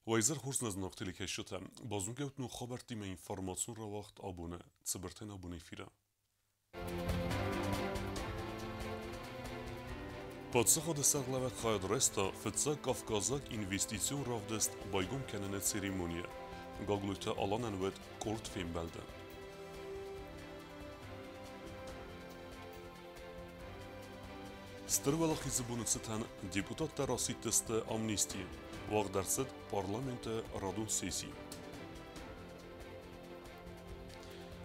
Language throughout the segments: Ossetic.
Уӕ изӕр хорз, нӕ зынаргъ телекӕсджытӕ. Базонгӕ ут ног хабӕрттимӕ информацион рауагъд абоны. Цыбыртӕй нӕ абоны эфиры. Паддзахады сӕргълӕууӕг хайад райста фыццаг кавказаг инвестицион равдыст байгом кӕныны церемонийӕ. Гаглойты Аланӕн уыд къорд фембӕлды. Стыр Уӕлахизы боны цытӕн депутаттӕ расидтысты амнисти. Уагъд ӕрцыд парламенты радон сесси.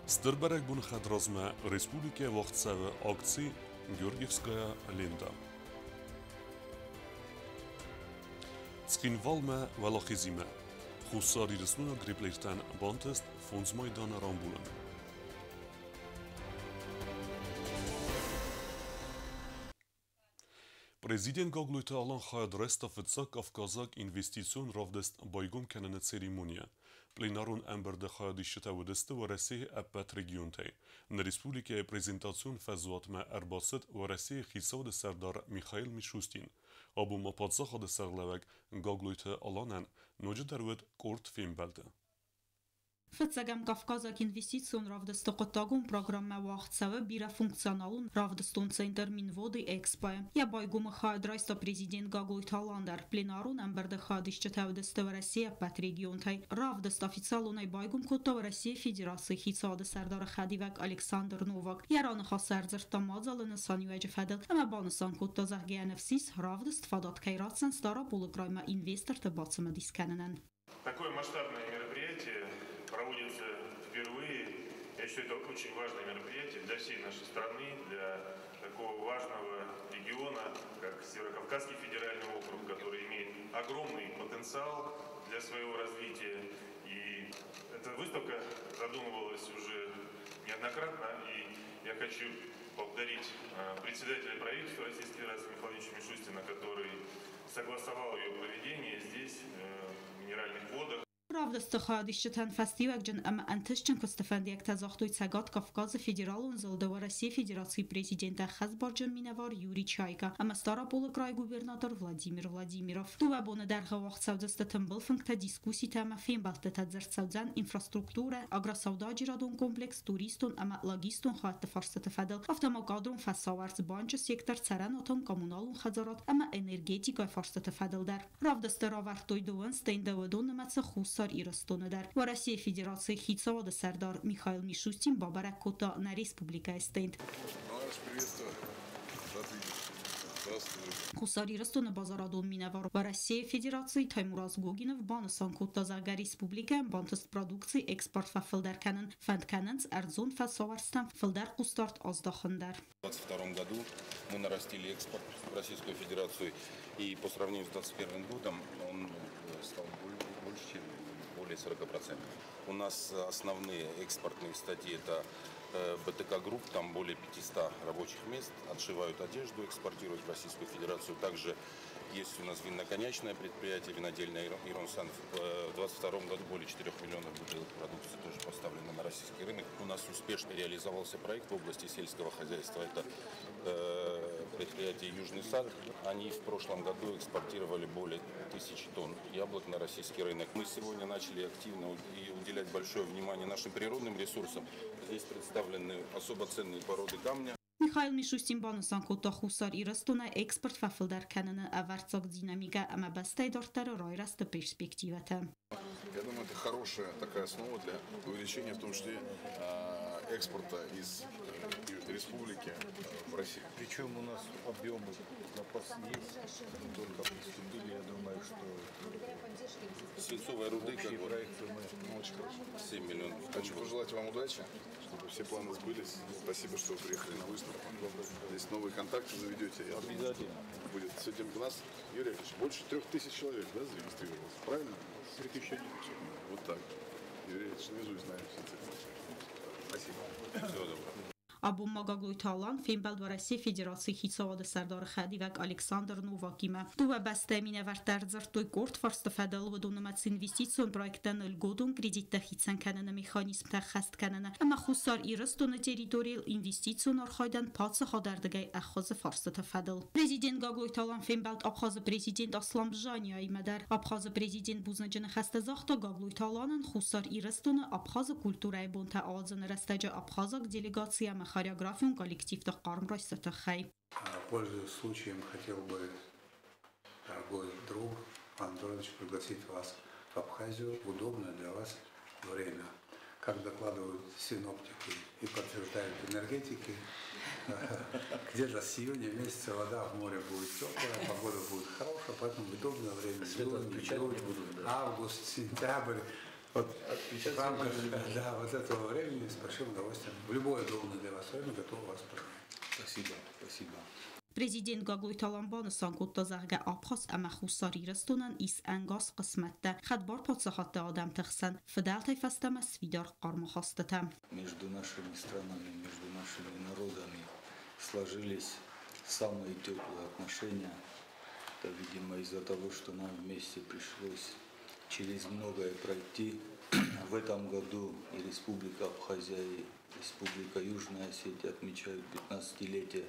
Стыр бӕрӕгбоны хӕдразмӕ республикӕйы уагъд цӕуы акци «Георгиевская лента». Цхинвалмӕ уӕлахизимӕ Хуссар Ирыстойнаг греблертӕн бантыст фондз майданы рамбулын. Президент Гаглойты Алан хайад райста фыццаг кавказаг инвестицион равдыст байгом кӕныны церемонийӕ. Пленарон ӕмбырды хайадисджытӕ уыдысты Уӕрӕсейы ӕппӕт регионтӕй. Нӕ республикӕйы презентацион фӕзуатмӕ ӕрбацыд Уӕрӕсейы хицауады сӕрдар Михаил Мишустин. Абон ма паддзахады сӕргълӕууӕг Гаглойты Аланӕн ноджыдӕр уыд къорд фембӕлды. Фыццӕгӕм Кавказаг инвестицион равдысты хъуыддагон программӕ уагъд цӕуы бирӕфункционалон равдыстон центр Минводы Экспо-йы. Йӕ байгомы хайад райста президент Гаглойты Алан дӕр. Пленарон ӕмбырды хайадисджытӕ уыдысты Уӕрӕсейы ӕппӕт регионтӕй. Равдыст официалонӕй байгом кодта Уӕрӕсейы Федерацийы хицауады сӕрдары хӕдивӕг Александр Новак. Йӕ раныхасы ӕрдзырдта мадзалы нысаниуӕджы фӕдыл ӕмӕ банысан кодта, зӕгъгӕ, ӕнӕфсис равдыст фадат кӕй ратдзӕн Стъараполы краймӕ инвесторты бацымыдис кӕнынӕн. Такое масштабное мероприятие проводится впервые. Я считаю, это очень важное мероприятие для всей нашей страны, для такого важного региона, как Северокавказский федеральный округ, который имеет огромный потенциал для своего развития. И эта выставка задумывалась уже неоднократно, и я хочу поблагодарить председателя правительства Российской Федерации Михаила Владимировича Мишустина, который согласовал ее проведение здесь, в Минеральных водах. Равдысты хайадисджытӕн фӕстиуӕгджын ӕмӕ ӕнтыстджын куысты фӕндиӕгтӕ загътой Цӕгат Кавказы федералон зылды Уӕрӕсейы Федерацийы президенты ӕххӕстбарджын минӕвар Юрий Чайка ӕмӕ Стъараполы крайы губернатор Владимир Владимиров. Дыууӕ боны дӕргъы уагъд цӕудзысты тымбыл фынгтӕ, дискусситӕ ӕмӕ фембӕлдтытӕ. Дзырд цӕудзӕн инфраструктурӕ, агросӕудӕджерадон комплекс, туристон ӕмӕ логистон хайӕдты фарстыты фӕдыл, афтӕ ма кадрон фӕсауӕрц, банчы сектор, цӕрӕнуатон коммуналон хӕдзарад ӕмӕ энергетикӕйы фарстыты фӕдыл дӕр. Равдысты равӕрдтой дыууын стенды, уыдон нымӕцы Хуссар Ирыстоны дӕр. Уӕрӕсейы Федерацийы хицауады сӕрдар Михаил Мишустин бабӕрӕг кодта нӕ республикӕйы стенд. Приветствую. Рад видеть. Здравствуй. Хуссар Ирыстоны базарадон минӕвар Уӕрӕсейы Федерацийы Таймураз Гогинов банысан кодта, зӕгъгӕ, республикӕйӕн бантыст продукцийы экспорт фӕфылдӕр кӕнын, фӕнд кӕнынц ӕрдзон фӕсауӕрцтӕм фылдӕр хъусдард аздахын дӕр. В 2022 году мы нарастили экспорт в Российскую Федерацию, и по сравнению с 2021 годом он стал больше, чем более 40%. У нас основные экспортные статьи – это БТК Групп, там более 500 рабочих мест, отшивают одежду, экспортируют в Российскую Федерацию. Также есть у нас винно-коньячное предприятие, винодельня Иронсан. В 2022 году более 4 миллионов бутылок продукции тоже поставлено на российский рынок. У нас успешно реализовался проект в области сельского хозяйства. Это предприятие «Южный сад». Они в прошлом году экспортировали более 1000 тонн яблок на российский рынок. Мы сегодня начали активно и уделять большое внимание нашим природным ресурсам. Здесь представлены особо ценные породы камня. Михаил Мишустин банысан кодта Хуссар Ирыстоны экспорт фӕфылдӕр кӕныны ӕвӕрццаг динамикӕ ӕмӕ бӕстӕйы дарддӕры райрӕзты перспективӕтӕ. Я думаю, это хорошая такая основа для увеличения, в том числе, экспорта из республики в Россию. Причем у нас объемы, запас есть, только приступили, я думаю, что Свинцовой руды как общие бы проекты мы Ну, очень хорошо. 7 миллионов. Хочу пожелать вам удачи, чтобы все планы сбылись. Спасибо, что вы приехали на выставку. Здесь новые контакты заведете. Я думаю, Обязательно. будет. Сегодня у нас, Юрий Яковлевич, больше 3000 человек, да, зарегистрировалось, правильно? 3900. Вот так. Юрий Яковлевич, наизусть знаю все цифры. Спасибо. Всего доброго. Абон ма Гаглойты Алан фембӕлд Уӕрӕсейы Федерацийы хицауады сӕрдары хӕдивӕг Александр Новакимӕ. Дыууӕ бӕстӕйы минӕвӕрттӕ ӕрдзырдтой къорд фарсты фӕдыл, уыдон нымӕцы инвестицион проекттӕн льготон кредиттӕ хицӕн кӕныны механизмтӕ ӕххӕст кӕныны ӕмӕ Хуссар Ирыстоны территорийыл инвестицион архайдӕн паддзахадӕрдыгӕй ӕххуысы фарстыты фӕдыл. Президент Гаглойты Алан фембӕлд Абхазы президент Аслан Бжаниаимӕ дӕр. Абхазы президент бузныджы ныхӕстӕ загъта Гаглойты Аланӕн Хуссар Ирыстоны Абхазы культурӕйы бонтӕ ауадзыны рӕстӕджы абхазаг делегаци ӕмӕ хореографион коллективты хъарм райсты тыххӕй. Пользуясь случаем, хотел бы, дорогой друг Андронович, пригласить вас в Абхазию в удобное для вас время. Как докладывают синоптики и подтверждают энергетики, где-то с июня месяца вода в море будет теплая, погода будет хорошая, поэтому в удобное время, июнь, июль, август, сентябрь, вот в рамках, да, вот этого времени с большим удовольствием, в любое удобное для вас время готов вас принять. Спасибо, спасибо. Президент Гаглойты Алан банысан кодта, зӕгъгӕ, Абхаз ӕмӕ Хуссар Ирыстонӕн ис ӕнгӕс хъысмӕттӕ, хӕдбар паддзахадты адӕмты хсӕн фыдӕлтӕй фӕстӕмӕ сфидар хъарм ахастытӕ. Между нашими странами, между нашими народами сложились самые теплые отношения. Это, видимо, из-за того, что нам вместе пришлось через многое пройти. В этом году и Республика Абхазия, и Республика Южная Осетия отмечают 15-летие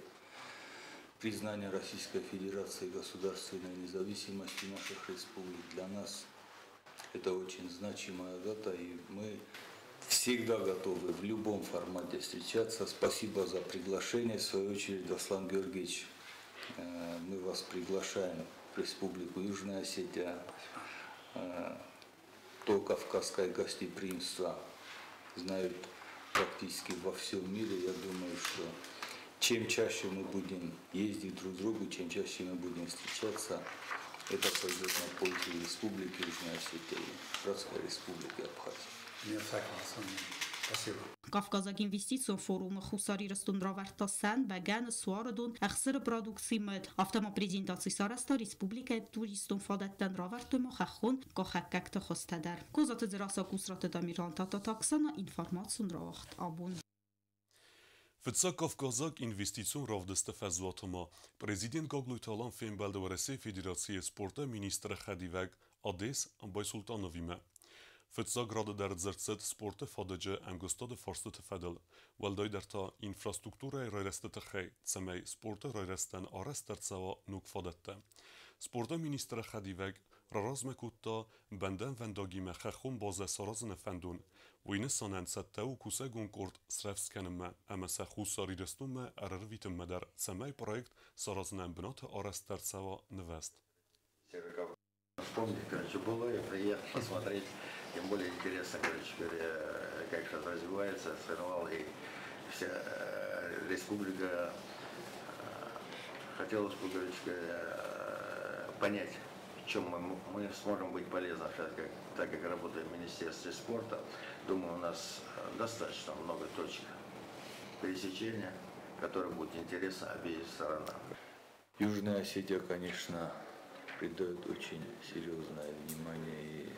признания Российской Федерации государственной независимости наших республик. Для нас это очень значимая дата, и мы всегда готовы в любом формате встречаться. Спасибо за приглашение. В свою очередь, Аслан Георгиевич, мы вас приглашаем в Республику Южная Осетия. То кавказское гостеприимство знают практически во всем мире. Я думаю, что чем чаще мы будем ездить друг к другу, чем чаще мы будем встречаться, это пойдет на пользу Республики Южная Осетия и Братской Республики Абхазия. Нет всякого сомнения. Спасибо. Кавказаг инвестицион форумы Хуссар Ирыстон равӕрдта сӕн, бӕгӕны, суары дон, ӕхсыры продукци, мыд. Афтӕ ма презентаци сарӕзта республикӕйы туристон фадӕттӕн, равӕрдтой ма хӕххон къахӕггӕгты хуызтӕ дӕр. Козаты Дзерассӕ, Къусраты Тамерлан, Тадтаты Оксана, информацион рауагъд Абон. Фыццаг Кавказаг инвестицион равдысты фӕзуаты ма президент Гаглойты Алан фембӕлд Уӕрӕсейы Федерацийы спорты министры хӕдивӕг Одес Байсултановимӕ. Фыццаг рады дӕр дзырд цыд спорты фадыджы ӕмгуыстады фарстыты фӕдыл, уӕлдайдӕр та инфраструктурӕйы райрӕзты тыххӕй, цӕмӕй спорты райрӕзтӕн арӕзт ӕрцӕуа ног фадӕттӕ. Спорты министры хӕдивӕг раразмӕ кодта бӕндӕнвӕндагимӕ хӕххон базӕ саразыны фӕндон. Уый нысанӕн цӕттӕ у кусӕгон къорд срӕвдз кӕнынмӕ ӕмӕ сӕ Хуссар Ирыстонмӕ ӕрӕрвитынмӕ дӕр, цӕмӕй проект саразынӕн бынаты арӕзт ӕрцӕуа нывӕзт. Вспомнить, короче, было, я приехал посмотреть, тем более интересно, короче говоря, как сейчас развивается, Цхинвал и вся республика. Хотелось бы, короче говоря, понять, в чем мы сможем быть полезны сейчас, так как работаем в Министерстве спорта. Думаю, у нас достаточно много точек пересечения, которые будут интересны обеим сторонам. Южная Осетия, конечно, придает очень серьезное внимание и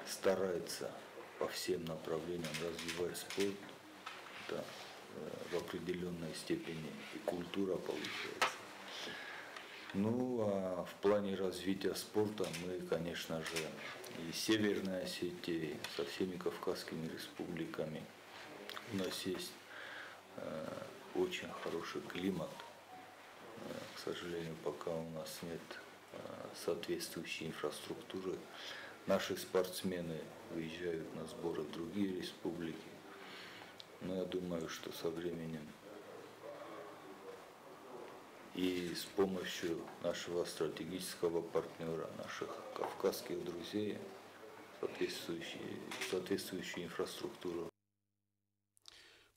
старается по всем направлениям развивать спорт. Это в определенной степени и культура получается. Ну, а в плане развития спорта мы, конечно же, и Северной Осетией, со всеми Кавказскими республиками. У нас есть очень хороший климат. К сожалению, пока у нас нет соответствующей инфраструктуры. Наши спортсмены выезжают на сборы в другие республики. Но я думаю, что со временем и с помощью нашего стратегического партнера, наших кавказских друзей, соответствующую инфраструктуру.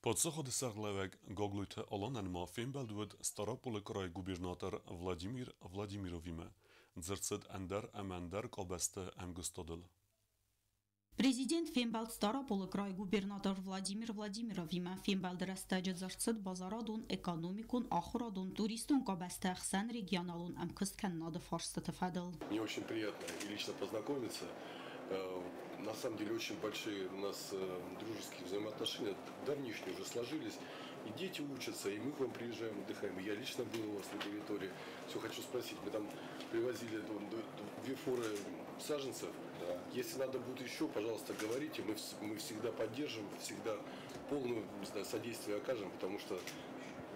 Паддзахады сӕргълӕууӕг Гаглойты Аланӕн ма фембӕлд уыд Стъараполы крайы губернатор Владимир Владимировимӕ. Дзырд цыд ӕндӕр ӕмӕ ӕндӕр къабӕзты ӕмгуыстадыл. Президент фембӕлд Стъараполы крайы губернатор Владимир Владимировимӕ. Фембӕлды рӕстӕджы дзырд цыд базарадон, экономикон, ахуырадон, туристон къабӕзты ӕхсӕн регионалон ӕмкуысткӕнынады фарстыты фӕдыл. Мне очень приятно и лично познакомиться. На самом деле очень большие у нас дружеские взаимоотношения, давнишние уже сложились. И дети учатся, и мы к вам приезжаем, отдыхаем. И я лично был у вас на территории. Все хочу спросить, мы там привозили две фуры саженцев. Да. Если надо будет еще, пожалуйста, говорите. Мы всегда поддержим, всегда полное, не знаю, содействие окажем, потому что,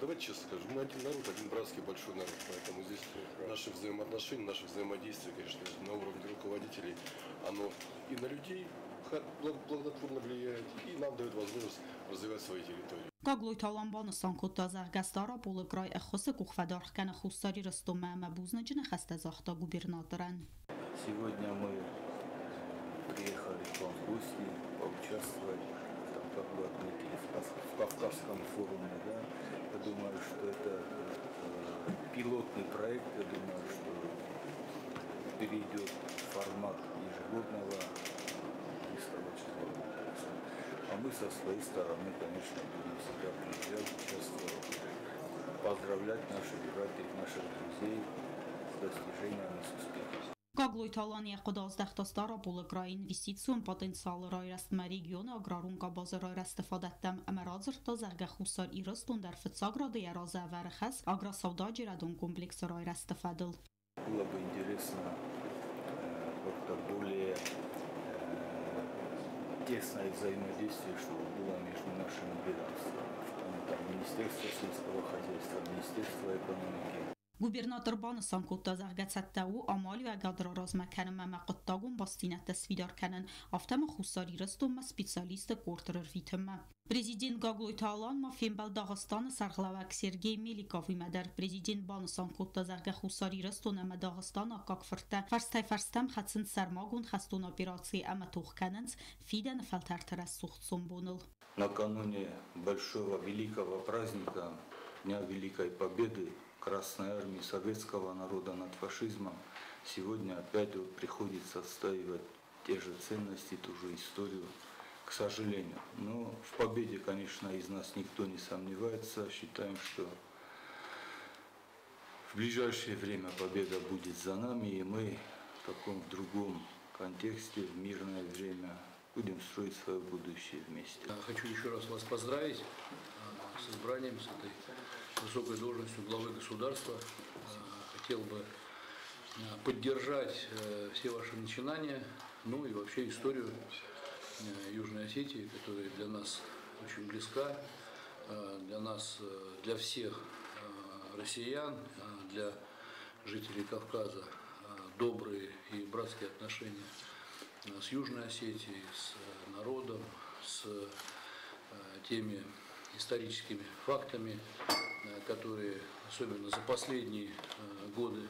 давайте честно скажем, мы один народ, один братский большой народ, поэтому здесь наши взаимоотношения, наше взаимодействие, конечно, на уровне руководителей, оно и на людей благотворно влияет, и нам дает возможность развивать свои территории. Гаглойты Алан банысан кодта, зӕгъгӕ, Стъараполы край ӕххуысы къух фӕдаргъ кӕны Хуссар Ирыстонмӕ ӕмӕ бузныджы ныхӕстӕ загъта губернаторӕн. Сегодня мы приехали к вам в гости, поучаствовать, там, как вы отметили, в Кавказском форуме. Да? Я думаю, что это пилотный проект, я думаю, что перейдет в формат ежегодного выставочного комплекса. А мы со своей стороны, конечно, будем всегда приезжать, участвовать, поздравлять наших братьев, наших друзей с достижениями, с успехом. Гаглойты Алан йӕ хъуыды аздӕхта Стъараполы крайы инвестицион потенциалы райрӕзтмӕ, регионы аграрон къабазы райрӕзты фадӕттӕм ӕмӕ радзырдта, зӕгъгӕ, Хуссар Ирыстон дӕр фыццаг рады йӕ разы ӕвӕры хӕс агросӕудӕджерадон комплексы райрӕзты фӕдыл. Было бы интересно как-то более тесное взаимодействие, чтобы было между нашими ведомствами, там, Министерство сельского хозяйства, Министерство экономики. Губернатор банысан кодта, зӕгъгӕ, цӕттӕ у амалиуӕгад раразмӕ кӕнынмӕ ӕмӕ хъуыддагон бастдзинӕдтӕ сфидар кӕнын, афтӕ ма Хуссар Ирыстонмӕ специалистты къорд ӕрвитынмӕ. Президент Гаглойты Алан ма фембӕлд Дагъыстаны сӕргълӕууӕг Сергей Меликовимӕ дӕр. Президент банысан кодта, зӕгъгӕ, Хуссар Ирыстон ӕмӕ Дагъыстаны аккаг фырттӕ фӕрстӕй-фӕрстӕм хӕцынц сӕрмагонд хӕстон операцийы ӕмӕ тох кӕнынц фидӕны фӕлтӕрты рӕсугъд сомбоныл. Накануне большого великого праздника, Дня Великой Победы Красной Армии советского народа над фашизмом, сегодня опять вот приходится отстаивать те же ценности, ту же историю, к сожалению. Но в победе, конечно, из нас никто не сомневается. Считаем, что в ближайшее время победа будет за нами, и мы в таком другом контексте, в мирное время, будем строить свое будущее вместе. Хочу еще раз вас поздравить с избранием, с этой высокой должностью главы государства. Хотел бы поддержать все ваши начинания, ну и вообще историю Южной Осетии, которая для нас очень близка, для нас, для всех россиян, для жителей Кавказа добрые и братские отношения с Южной Осетией, с народом, с теми историческими фактами, которые особенно за последние годы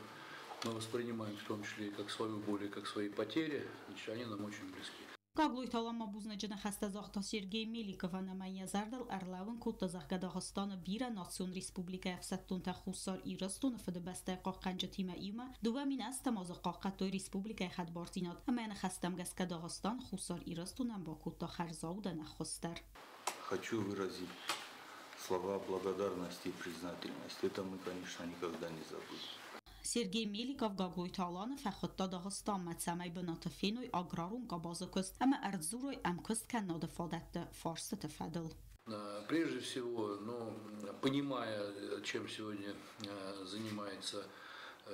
мы воспринимаем в том числе и как свою боль, и как свои потери, значит, они нам очень близки. Гаглойты Алан ма бузныджы ныхӕстӕ загъта Сергей Меликовӕн ӕмӕ йӕ зӕрдыл ӕрлӕууын кодта, зӕгъгӕ, Дагъыстаны бирӕнацион республикӕйы ӕфсӕддонтӕ Хуссар Ирыстоны Фыдыбӕстӕйы хъахъхъӕнджытимӕ иумӕ 2008 азы хъахъхъӕдтой республикӕйы хӕдбардзинад ӕмӕ йӕ ныхӕстӕм гӕсгӕ Дагъыстан Хуссар Ирыстонӕн бакодта хӕрзаудӕн ӕххуыс дӕр. Хочу выразить слова благодарности и признательности. Это мы, конечно, никогда не забудем. Сергей Меликов Гаглойты Аланы фӕхуыдта Дагъыстанмӕ, цӕмӕй бынаты феной аграрон къабазы куыст ӕмӕ ӕрдзурой ӕмкуысткӕнынады фадӕтты фарстыты фӕдыл. Прежде всего, ну, понимая, чем сегодня занимается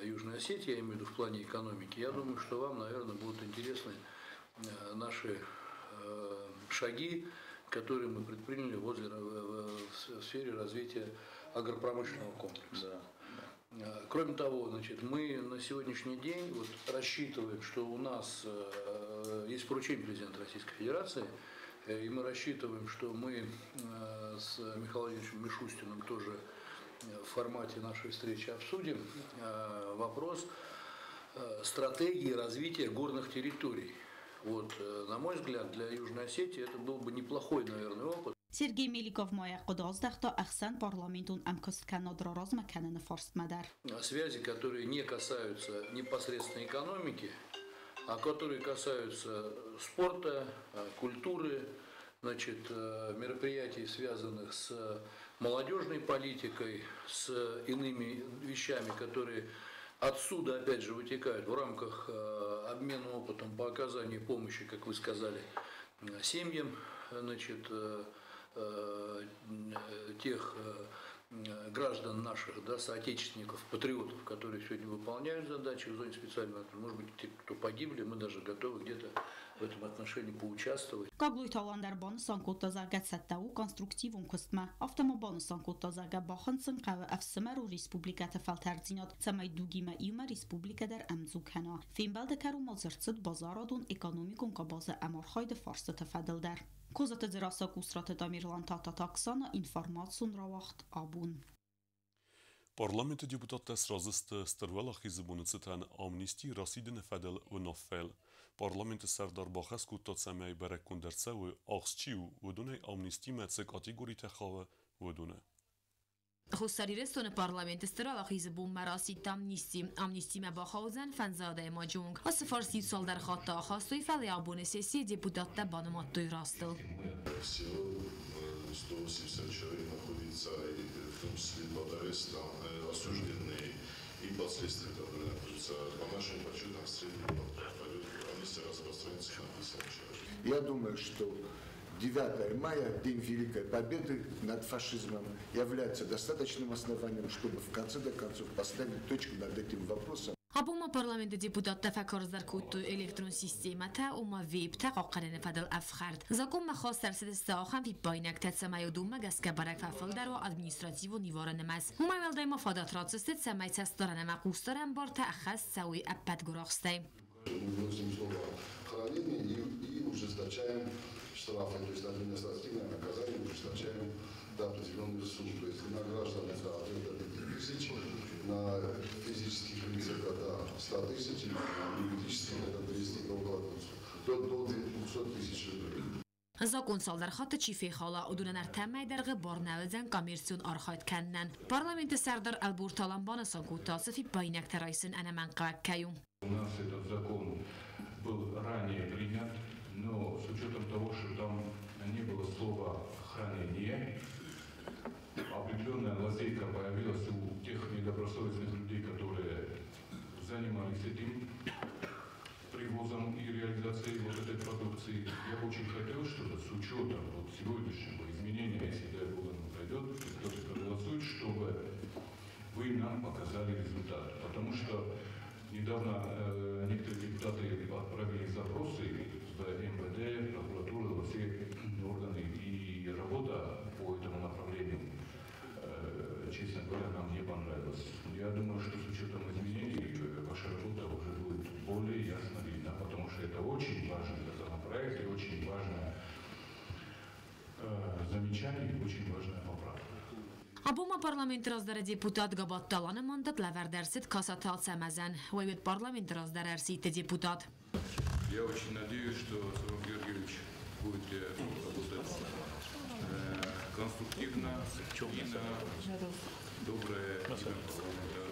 Южная Осетия, я имею в виду в плане экономики, я думаю, что вам, наверное, будут интересны наши шаги, которые мы предприняли в сфере развития агропромышленного комплекса. Да. Кроме того, значит, мы на сегодняшний день вот рассчитываем, что у нас есть поручение президента Российской Федерации, и мы рассчитываем, что мы с Михаилом Владимировичем Мишустиным тоже в формате нашей встречи обсудим вопрос стратегии развития горных территорий. Вот, на мой взгляд, для Южной Осетии это был бы неплохой, наверное, опыт. Сергей Меликов ма йӕ хъуыды аздӕхта ӕхсӕнпарламентон ӕмкуысткӕнынад раразмӕ кӕныны фарстмӕ дӕр. Связи, которые не касаются непосредственно экономики, а которые касаются спорта, культуры, значит, мероприятий, связанных с молодежной политикой, с иными вещами, которые отсюда, опять же, вытекают в рамках обмена опытом по оказанию помощи, как вы сказали, семьям, значит, тех граждан наших, да, соотечественников, патриотов, которые сегодня выполняют задачи в зоне специальной, может быть, те, кто погибли, мы даже готовы где-то в этом отношении поучаствовать. Гаглойты Алан дӕр банысан кодта, зӕгъгӕ, цӕттӕ у конструктивон куыстмӕ. Афтӕ ма банысан кодта, зӕгъгӕ, бахынцын хъӕуы ӕфсымӕрон республикӕты фӕлтӕрддзинад, цӕмӕй дугимӕ иумӕ республикӕ дӕр ӕмдзу кӕна. Фембӕлды кӕрон ма дзырд цыд базарадон-экономикон къабазы ӕмархайды фарстыты фӕдыл дӕр. Козаты Дзерассӕ, Къусраты Тамерлан, Тадтаты Оксана, информацион рауагъд Абон. Парламенты депутаттӕ сразы сты Стыр Уӕлахизы боны цытӕн амнисти расидыны фӕдыл уынаффӕйыл. Парламенты сӕрдар бахӕс кодта, цӕмӕй бӕрӕггонд ӕрцӕуой, ахст чи у, уыдонӕй амнистимӕ цы категоритӕ хауы, уыдоны. Хуссар Ирыстоны парламенты Стыр Уӕлахизы бонмӕ расидт амнисти. Амнистимӕ бахаудзӕн фӕндзай адӕймаджы онг. Ацы фарст иу цалдӕр хатты ахастой, фӕлӕ абоны сессийы депутаттӕ банымадтой растыл. Всего 180 человек находится, в том числе под арестом, осужденные и под следствием, которые находятся. По нашим подсчетам, в среднем пойдет амнистия распространится на 50 человек. Я думаю, что 9 мая, День Великой Победы над фашизмом, является достаточным основанием, чтобы в конце до концов поставить точку над этим вопросом. Абон ма парламенты депутаттӕ фӕкарздӕр кодтой электрон системӕтӕ, ома вебтӕ хъахъхъӕныны фӕдыл ӕфхӕрд. Закъонмӕ хаст ӕрцыдысты ахӕм фиппаинӕгтӕ, цӕмӕй уыдонмӕ гӕсгӕ бӕрӕг фӕфылдӕр уа административон ивары нымӕц. Уымӕй уӕлдай ма фадат ратдзысты, цӕмӕй цӕстдарӕн ӕмӕ хъусдарӕн бартӕ ӕххӕст цӕуой ӕппӕт гуырахстӕй. Мы вводим слово хранение и ужесточаем штрафы, то есть административное наказание ужесточаем до определенных сумм. То есть на граждан это от 3 до 5 тысяч, на физических лиц это до 100 тысяч, на юридических это 200 до около 200, до 200 тысяч рублей. Закъон цалдӕр хатты чи фехала, уыдонӕн ӕртӕ мӕйы дӕргъы бар нӕ уыдзӕн коммерцион архайд кӕнынӕн. Парламенты сӕрдар Ӕлборты Алан банысан кодта, ацы фиппаинӕгтӕ райсын ӕнӕмӕнгхъӕуӕг кӕй у. У нас этот закон был ранее принят, но с учетом того, что там не было слова «хранение», определенная лазейка появилась у тех недобросовестных людей, которые занимались этим привозом и реализацией вот этой продукции. Я бы очень хотел, чтобы с учетом вот сегодняшнего изменения, если, дай Бог, оно пройдет, кто-то проголосует, чтобы вы нам показали результат. Потому что недавно некоторые депутаты отправили запросы в МВД, в прокуратуру, во все органы, и работа по этому направлению, честно говоря, нам не понравилась. Я думаю, что с учетом изменений ваша работа уже будет более ясно видна, потому что это очень важный законопроект и очень важное замечание и очень важная поправка. Абон ма парламенты раздӕры депутат Габатты Аланы мандат лӕвӕрд ӕрцыд Касаты Ацӕмӕзӕн. Уый уыд парламенты раздӕры ӕрсидты депутат. Я очень надеюсь, что Зураб Георгиевич будет работать конструктивно и на доброе имя парламента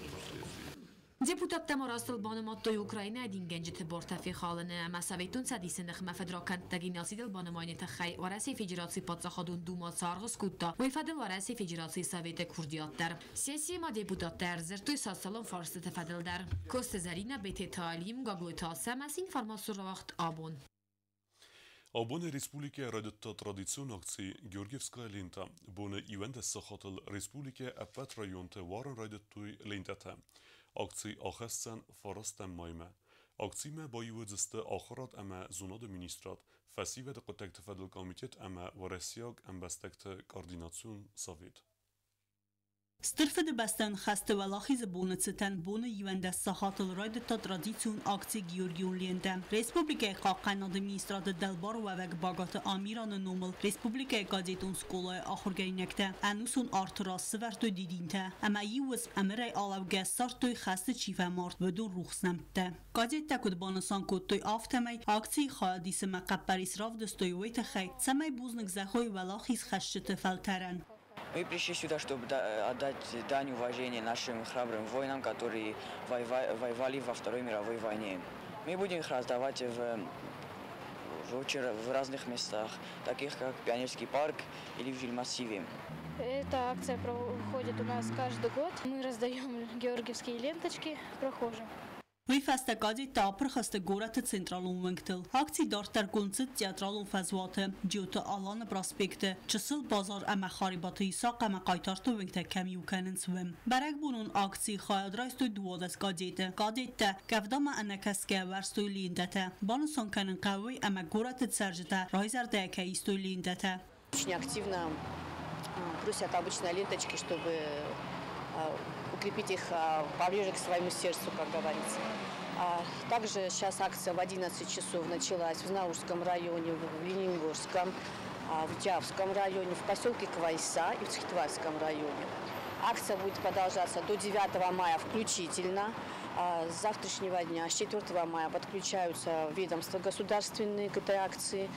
впоследствии. Депутаттӕ ма растыл банымадтой Украинӕйы дингӕнджыты бартӕ фехалыны ӕмӕ Советон Цӕдисы ныхмӕ фыдракӕндтӕ геноцидыл банымайыны тыххӕй Уӕрӕсейы Федерацийы Паддзахадон Дума цы аргъ скодта, уый фӕдыл Уӕрӕсейы Федерацийы Советы куырдиат дӕр. Сессийы ма депутаттӕ ӕрдзырдтой социалон фарстыты фӕдыл дӕр. Коцты Зӕринӕ, Бететы Алим, Гаглойты Ацӕмӕз, информацион рауагъд Абон. Абоны республикӕйы райдыдта традицион акци Георгиевская лента. Боны 11 сахатыл республикӕйы ӕппӕт районты уарын райдыдтой лентӕтӕ. Акци ахӕсдзӕн фарастӕм маймӕ. Акцимӕ баиу уыдзысты Ахуырад ӕмӕ зонады министрад, Фӕсивӕды хъуыддӕгты фӕдыл комитет ӕмӕ Уӕрӕсейаг ӕмбӕстӕгты координацион совет. Стыр Фыдыбӕстӕйон хӕсты Уӕлахизы боны цытӕн боны 11 сахатыл райдыдта традицион акци Георгион лентӕ. Республикӕйы Хъахъхъӕнынады министрады дӕлбар уӕвӕг Багаты Амираны номыл республикӕйы кадетон скъолайы ахуыргӕнинӕгтӕ ӕнусон арты раз сывӕрдтой дидинтӕ ӕмӕ иу уысм ӕмырӕй алӕугӕ ссардтой хӕсты чи фӕмард, уыдон рухс нӕмттӕ. Кадеттӕ куыд банысан кодтой, афтӕмӕй акцийы хайад исынмӕ хъӕппӕрис равдыстой уый тыххӕй, цӕмӕй бузныг зӕгъой уӕлахизхӕсджыты фӕлтӕрӕн. Мы пришли сюда, чтобы отдать дань уважения нашим храбрым воинам, которые воевали во Второй мировой войне. Мы будем их раздавать в разных местах, таких как Пионерский парк или в Жилмассиве. Эта акция проходит у нас каждый год. Мы раздаем георгиевские ленточки прохожим. Уый фӕстӕ кадеттӕ апырх сты горӕты централон уынгтыл. Акци дарддӕргонд цыд Театралон фӕзуаты, Джиоты Аланы проспекты, Чысыл базар ӕмӕ Харебаты Исахъ ӕмӕ Хъайтарты уынгтӕ кӕм иу кӕнынц, уым. Бӕрӕгбонон акцийы хайад райстой 12 кадеты. Кадеттӕ, къӕвдамӕ ӕнӕкӕсгӕ, уӕрстой лентӕтӕ. Банысан кӕнын хъӕуы уый, ӕмӕ горӕты цӕрджытӕ райзӕрдӕйӕ кӕй истой лентӕтӕ. Очень активно просят обычно ленточки, чтобы укрепить их поближе к своему сердцу, как говорится. Также сейчас акция в 11 часов началась в Знаурском районе, в Ленингорском, в Джавском районе, в поселке Квайса и в Цхитвальском районе. Акция будет продолжаться до 9 мая включительно. С завтрашнего дня, с 4 мая, подключаются ведомства государственные к этой акции,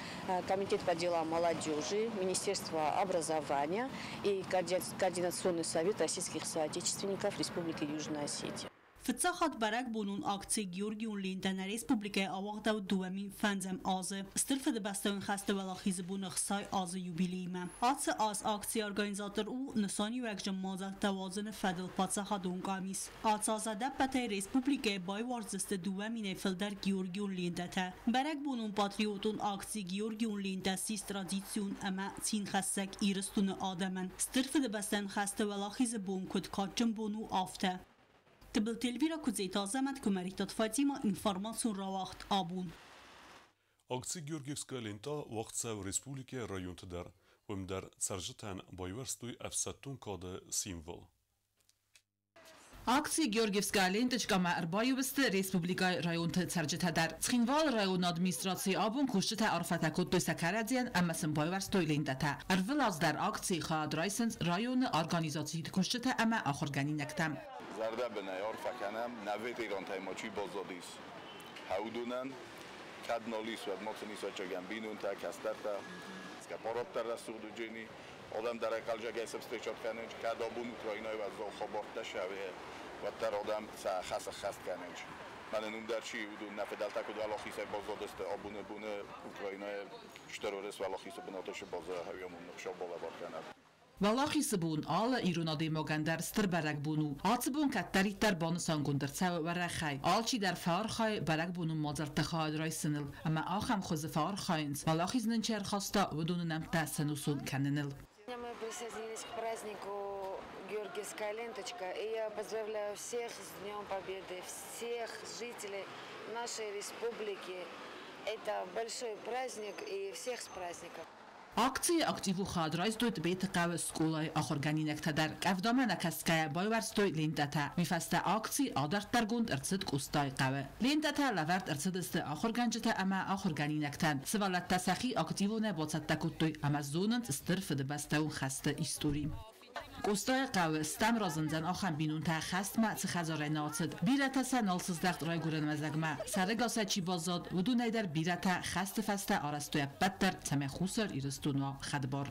Комитет по делам молодежи, Министерство образования и Координационный совет российских соотечественников Республики Южная Осетия. Фыццаг хатт бӕрӕгбонон акци Георгион лентӕ нӕ республикӕйы ауагъдӕуыд 55-ӕм азы, Стыр Фыдыбӕстӕйон хӕсты Уӕлахизы боны 60 азы юбилеймӕ. Ацы аз акцийы организатор у нысаниуӕгджын мадзӕлттӕ уадзыны фӕдыл паддзахадон къамис. Ацы аз ӕдӕппӕтӕй республикӕйы байуардзысты 2 000-ӕй фылдӕр георгион лентӕтӕ. Бӕрӕгбонон патриотон акци Георгион лентӕ ссис традицион ӕмӕ цинхӕссӕг Ирыстоны адӕмӕн. Стыр Фыдыбӕстӕйон хӕсты Уӕлахизы бон куыд кадджын бон у, афтӕ. Тыбылты Эльвира, Куыдзеты Азӕмӕт, Куымӕридтаты Фатима, информацион рауагъд Абон. Акци «Георгиевская лента» уагъд цӕуы республикӕйы районты дӕр. Уым дӕр цӕрджытӕн байуӕрстой ӕфсӕддон кады символ. Акци «Георгиевская ленточка»-мӕ ӕрбаиу сты республикӕйы районты цӕрджытӕ дӕр. Цхинвалы районы администрацийы абон кусджытӕ арфӕтӕ кодтой сӕ кӕрӕдзийӕн ӕмӕ сын байуӕрстой лентӕтӕ. Ӕрвылаз дӕр акцийы хайад райсынц районы организациты кусджытӕ ӕмӕ ахуыргӕнинӕгтӕ. Зӕрдӕбынӕй арфӕ кӕнӕм, нӕ ветерантӕй ма чи баззадис, уыдонӕн. Кӕд нал ис, уӕд ма сын ис ӕцӕгӕн бинонтӕ, кӕстӕртӕ. Парад дӕр рӕсугъд уыджени, адӕм дӕр ӕхъӕлдзӕгӕй сӕ встречат кӕнынц, кӕд абон Украинайы уӕззау хабӕрттӕ цӕуы, уӕддӕр адӕм сӕ хӕс ӕххӕст кӕнынц. Мӕнӕн уым дӕр чи уыдон нӕ фыдӕлтӕ куыд уӕлахизӕй баззадысты, абоны боны Украинайы Стыр Уырыс уӕлахизы бынаты шы баззайы, уый ныхсау балӕвар кӕнӕд. Уӕлахизы бон алы ирон адӕймагӕн дӕр стыр бӕрӕгбон у. Ацы бон кӕддӕриддӕр банысангонд ӕрцӕуы уӕрӕхӕй. Алчидӕр фӕархайы бӕрӕгбонон мадзӕлтты хайад райсыныл ӕмӕ ахӕм хуызы фӕархайынц, уӕлахиз нын чи ӕрхаста, уыдоны нӕмттӕ сӕнусон кӕныныл. Мы присоединились к празднику «Георгиевская ленточка». И я поздравляю всех с Днем Победы, всех жителей нашей республики. Это большой праздник, и всех с праздником. Акцийы активон хайад райстой Тъбеты хъӕуы скъолайы ахуыргӕнинӕгтӕ дӕр. Къӕвдамӕ нӕкӕсгӕйӕ байуӕрстой лентӕтӕ. Уый фӕстӕ акци адарддӕргонд ӕрцыд Къостайы хъӕуы. Лентӕтӕ лӕвӕрд ӕрцыдысты ахуыргӕнджытӕ ӕмӕ ахуыргӕнинӕгтӕн. Сывӕллӕттӕ сӕхи активонӕй бацӕттӕ кодтой ӕмӕ зонынц Стыр Фыдыбӕстӕйон хӕсты истори. Къостайы хъӕуы стӕм разындзӕн ахӕм бинонтӕ, хӕстмӕ цы хӕдзарӕй нӕ ацыд. Бирӕтӕ сӕ нал сыздӕхт райгуырӕн уӕзӕгмӕ. Сӕрӕгасӕй чи баззад, уыдонӕй дӕр бирӕтӕ хӕсты фӕстӕ арӕзтой ӕппӕт дӕр, цӕмӕй Хуссар Ирыстон уа хӕдбар.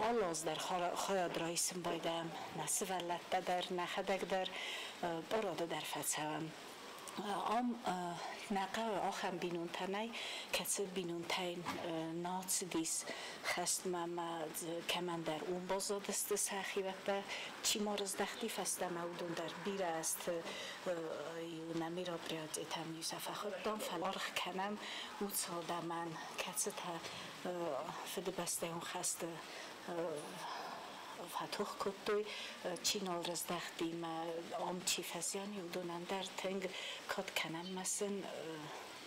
Алы аз дӕр хайад райсын байдайӕм нӕ сывӕллӕттӕ дӕр, нӕхӕдӕг дӕр, парады дӕр фӕцӕуӕм. Ам нӕ хъӕуы ахӕм бинонтӕ нӕй, кӕцы бинонтӕй нӕ ацыдис хӕстмӕ ӕмӕ кӕмӕндӕр уым баззадысты сӕ хиуӕттӕ, чи ма рыздӕхти фӕстӕмӕ, уыдон дӕр бирӕ азты иу нӕ мероприятитӕм иу сӕ фӕхуыдтам, фӕлӕ аргъ кӕнӕм уыцы адӕмӕн, кӕцытӕ Фыдыбӕстӕйон хӕсты фӕтох кодтой, чи нал рыздӕхти мӕ ам чи фӕзиан, уыдонӕн дӕр тынг кад кӕнӕм мӕ сын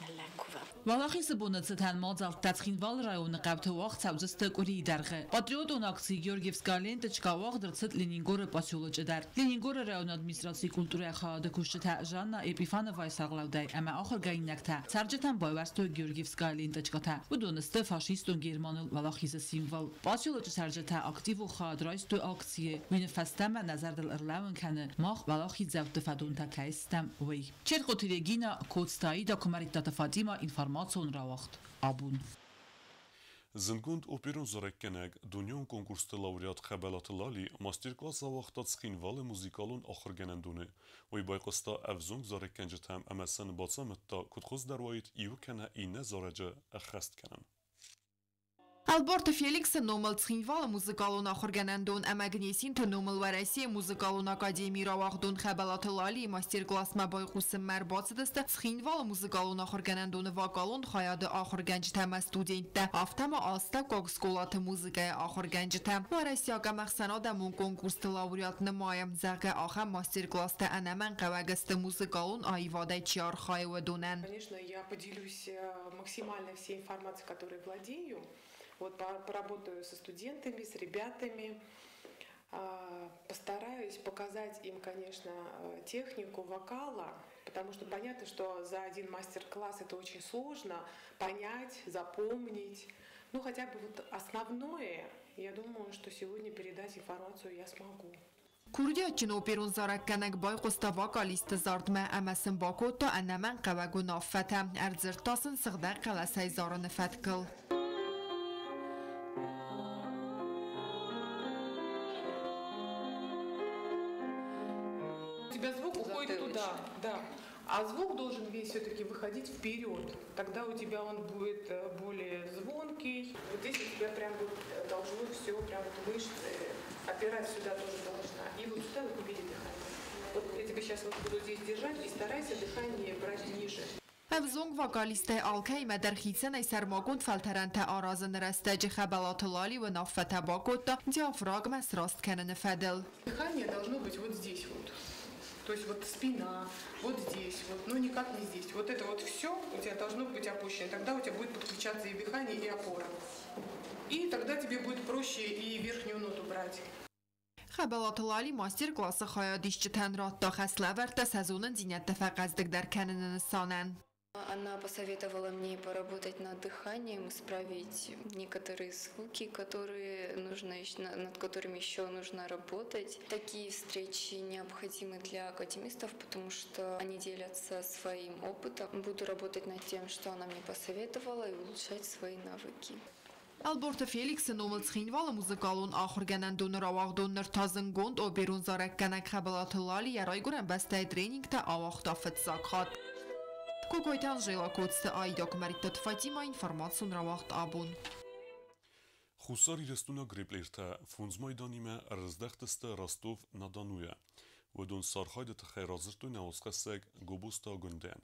ныллӕг кувӕм. Уӕлахизы боны цытӕн мадзӕлттӕ Цхинвалы районы хъӕуты уагъд цӕудзысты къуырийы дӕргъы. Патриотон акци «Георгиевская ленточка» уагъд ӕрцыд Ленингоры поселочы дӕр. Ленингоры районы администрацийы культурӕйы хайады кусджытӕ Жанна Епифановайы сӕргълӕудӕй ӕмӕ ахуыргӕнинӕгтӕ цӕрджытӕн байуӕрстой георгиевская ленточкатӕ. Уыдон сты фашистон Германыл уӕлахизы символ. Поселочы цӕрджытӕ активон хайад райстой акцийы. Уый нын фӕстӕмӕ нӕ зӕрдыл ӕрлӕууын кӕны, мах уӕлахиздзӕутты фӕдонтӕ кӕй стӕм, уый. Чертхъоты Регина, Коцты Аида, Куымӕридтаты Фатима, информацион рауагъд Абон. Зындгонд оперон зарӕггӕнӕг, дунеон конкурсты лауреат Хӕбӕлаты Лали мастер-класс ауагъта Цхинвалы музыкалон ахуыргӕнӕндоны. Уый байхъуыста ӕвзонг зарӕггӕнджытӕм ӕмӕ сын бацамыдта, куыд хуыздӕр уаид иу кӕнӕ иннӕ зарӕджы ӕххӕст кӕнын. Ӕлборты Феликсы номыл Цхинвалы музыкалон ахуыргӕнӕндон ӕмӕ Гнесинты номыл Уӕрӕсейы музыкалон академийы рауагъдон Хӕбӕлаты Лалийы мастер-классмӕ байхъусынмӕ ӕрбацыдысты Цхинвалы музыкалон ахуыргӕнӕндоны вокалон хайады ахуыргӕнджытӕ ӕмӕ студенттӕ, афтӕ ма астӕуккаг скъолаты музыкӕйы ахуыргӕнджытӕ. Уӕрӕсейаг ӕмӕхсӕнадӕмон конкурсты лауреат нымайы, зӕгъгӕ, ахӕм мастер-класстӕ ӕнӕмӕнгхъӕуӕг сты музыкалон аивадӕй чи архайы, уыдонӕн. Конечно, я поделюсь максимально всей информацией, которой владею. Вот поработаю со студентами, с ребятами, постараюсь показать им, конечно, технику вокала, потому что понятно, что за один мастер-класс это очень сложно понять, запомнить. Ну, хотя бы вот основное, я думаю, что сегодня передать информацию я смогу. Курдиатджын оперон зарӕггӕнӕг байхъуыста вокалистты зардмӕ ӕмӕ сын бакодта ӕнӕмӕнгхъӕуӕг уынаффӕтӕ, ӕрдзырдта сын сыгъдӕг хъӕлӕсӕй зарыны фӕткыл. У тебя звук уходит туда, да. А звук должен весь все-таки выходить вперед. Тогда у тебя он будет более звонкий. Вот здесь у тебя прям вот должно все, прям вот мышцы, опирать сюда тоже должна. И вот сюда вот не бери дыхание. Вот я тебе сейчас вот буду здесь держать и старайся дыхание брать ниже. Ӕвзонг вокалисттӕй алкӕимӕ дӕр хицӕнӕй сӕрмагонд фӕлтӕрӕнтӕ аразыны рӕстӕджы Хӕбӕлаты Лали уынаффӕтӕ бакодта диафрагмӕ сраст кӕныны фӕдыл. Дыхание должно быть вот здесь вот. То есть вот спина, вот здесь, вот, но никак не здесь. Вот это вот все у тебя должно быть опущено. Тогда у тебя будет подключаться и дыхание, и опора. И тогда тебе будет проще и верхнюю ноту брать. Хӕбӕлаты Лали мастер-классы хайадисджытӕн радта хӕслӕвӕрдтӕ сӕ зонындзинӕдтӕ фӕхъӕздыгдӕр кӕныны нысанӕн. Она посоветовала мне поработать над дыханием, исправить некоторые звуки, которые нужно, над которыми еще нужно работать. Такие встречи необходимы для академистов, потому что они делятся своим опытом. Буду работать над тем, что она мне посоветовала, и улучшать свои навыки. Ӕлборты Феликсы номыл Цхинвалы музыкалон ахуыргӕнӕндоны рауагъдон ныр та зындгонд оперон зарӕггӕнӕг Хӕбӕлаты Лали йӕ райгуырӕн бӕстӕйы тренингтӕ ауагъта фыццаг хатт. Кокойты Анжела, Коцты Аида, Куымӕридтаты Фатима, информацион рауагъд Абон. Хуссар Ирыстонаг грэпплертӕ фондз майданимӕ ӕрыздӕхтысты Ростов-на-Донуйӕ. Уыдон сӕ архайды тыххӕй радзырдтой нӕ уацхӕссӕг Гобозты Агуындӕн.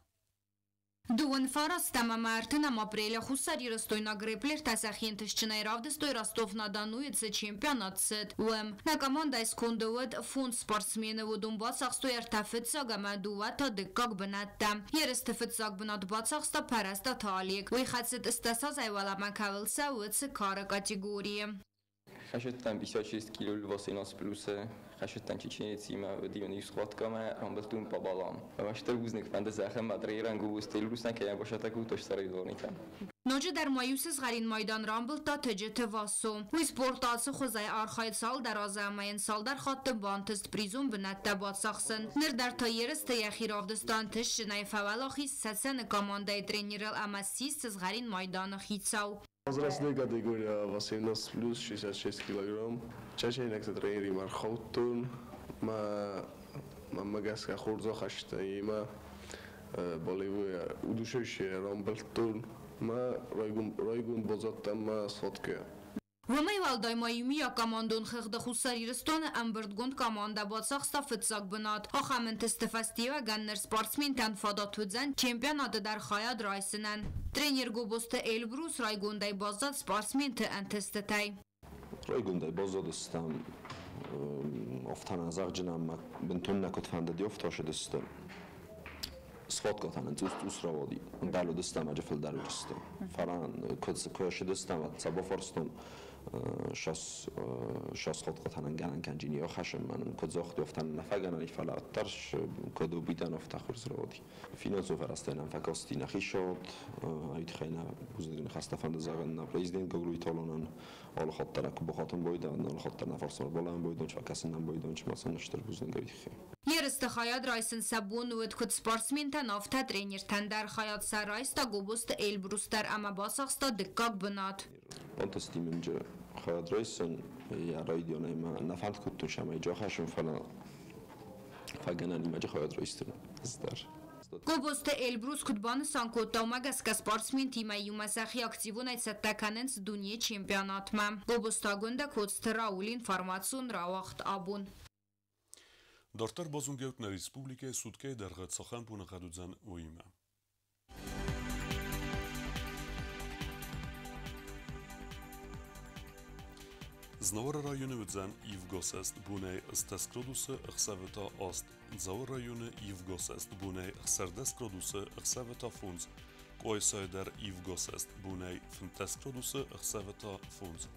29 ӕмӕ 30 апрелы хуссарирыстойнаг грэпплертӕ сӕхи ӕнтыстджынӕй равдыстой Ростов-на-Донуйы цы чемпионат цыд, уым. Нӕ командӕйы сконды уыд фондз спортсмены, уыдон бацахстой ӕртӕ фыццаг ӕмӕ дыууӕ та дыккаг бынӕттӕ. Ерысты фыццаг бынат бацахста Пӕрӕстаты Олег. Уый хӕцыд 80-ӕй уӕлӕмӕ кӕуыл цӕуы, уыцы кары категорийы. Хӕсыдтӕн 56 кило 18 плюсы, хӕсыдтӕн чеченецимӕ, уыдион исхваткамӕ, рамбылдтон пополам. Стыр бузныг фӕнды зӕххы тренерӕн Гобозты Эльбрусӕн, кӕй йӕм басатӕг сӕризорнитӕ. Ноджыдӕр ма иу сызгъӕрин майдан рамбылдта Тыджыты Вассо. Уый спорты ацы хуызӕй архайы цалдӕр азы ӕмӕ йын цалдӕр хатты бантыст призон бынӕттӕ бацахсын. Ныр дӕр та ерысты йӕхи равдыста ӕнтыстджынӕй, фӕуӕлахиз Цӕцӕны командӕйы тренерыл ӕмӕ ссис сызгъӕрин майданы хицау. Возрастная категория 18 плюс 66 килограмм. Чеченӕгты тренеримӕ ӕрхаудтон. Мӕ мӕнмӕ гӕсгӕ хорз ахаста имӕ болевой удушающий рамбылдтон. Мӕ райгонд баззадтӕн мӕ сфоткӕйӕ. Уымӕй уӕлдай ма иумиаг командон хыгъды Хуссар Ирыстоны ӕмбырдгонд командӕ бацахста фыццаг бынат. Ахӕм ӕнтысты фӕстиуӕгӕн ныр спортсментӕн фадат уыдзӕн чемпионаты дӕр хайад райсынӕн. Тренер Гобозты Эльбрус райгондӕй баззад спортсменты ӕнтыстытӕй. Райгондӕй баззадыстӕм, афтӕ нӕ зӕгъджынӕн мӕ бынтон нӕ куыд фӕндыди, афтӕ ацыдысты. Сфоткӕтӕ нын цъус-цъус рауади. Ӕндӕр уыдыстӕм, ӕджы фылдӕр уыдысты. Фӕлӕ куыд куы ссыдыстӕм, уӕд сӕ бафарстон, сфоткӕтӕ нын гӕнӕн кӕнджини ахӕссӕм, мӕнӕн куыд загътой, афтӕ нын нӕ фӕгӕнӕн и, фӕлӕ уӕддӕр куыд убитӕн, афтӕ хорз рауади. Финансово фӕрӕзтӕй нӕм фӕкасти нӕхи сад, уый тыххӕй нӕ бузныджы ныхӕстӕ фӕнды зӕгъын нӕ президент Гаглойты Аланӕн. Алы хатт дӕр куы бахатын байдайын, алы хатт дӕр нӕ фарсмӕ ӕрбалӕууын байдайын, фӕкӕсын нӕм байдайын, ма сын стыр бузныг уый тыххӕй. Ерысты хайад райсын сӕ бон уыд куыд спортсментӕн, афтӕ тренертӕн дӕр. Хайад сӕ райста Гобозты Эльбрус дӕр ӕмӕ бацахста дыккаг бынат. Бантысти мын хайад райсын, йӕ райдианӕй мӕ нӕ фӕнд кодтон сӕмӕй ахӕссын, фӕлӕ фӕгӕнӕн имӕджы хайад райстон ӕз дӕр. Гобозты Эльбрус куыд банысан кодта, уымӕ гӕсгӕ спортсментимӕ иумӕ сӕхи активонӕй цӕттӕ кӕнынц дунейы чемпионатмӕ. Гобозты Агуындӕ, Коцты Рауль, информацион рауагъд Абон. Дарддӕр базонгӕут нӕ республикӕйы суткӕйы дӕргъы цахӕм боныгъӕд уыдзӕн, уыимӕ. Знауыры районы уыдзӕн ивгосӕст бонӕй 8 градусы, ӕхсӕвы та 8. Дзауы районы ивгосӕст бонӕй 16 градусы, ӕхсӕвы та 5. Къуайсайы дӕр ивгосӕст бонӕй 15 градусы, ӕхсӕвы та 5.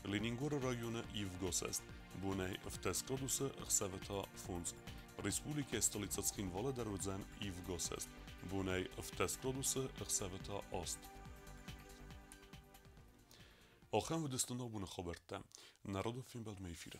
Ленингоры районы ивгосӕст бонӕй 17 градусы, ӕхсӕвы та 5. Республикӕйы столицӕ Цхинвалы дӕр уыдзӕн ивгосӕст бонӕй 17 градусы, ӕхсӕвы та 8. Ахӕм уыдысты ногбоны хабӕрттӕ. Народы фембӕлдмӕ эфиры.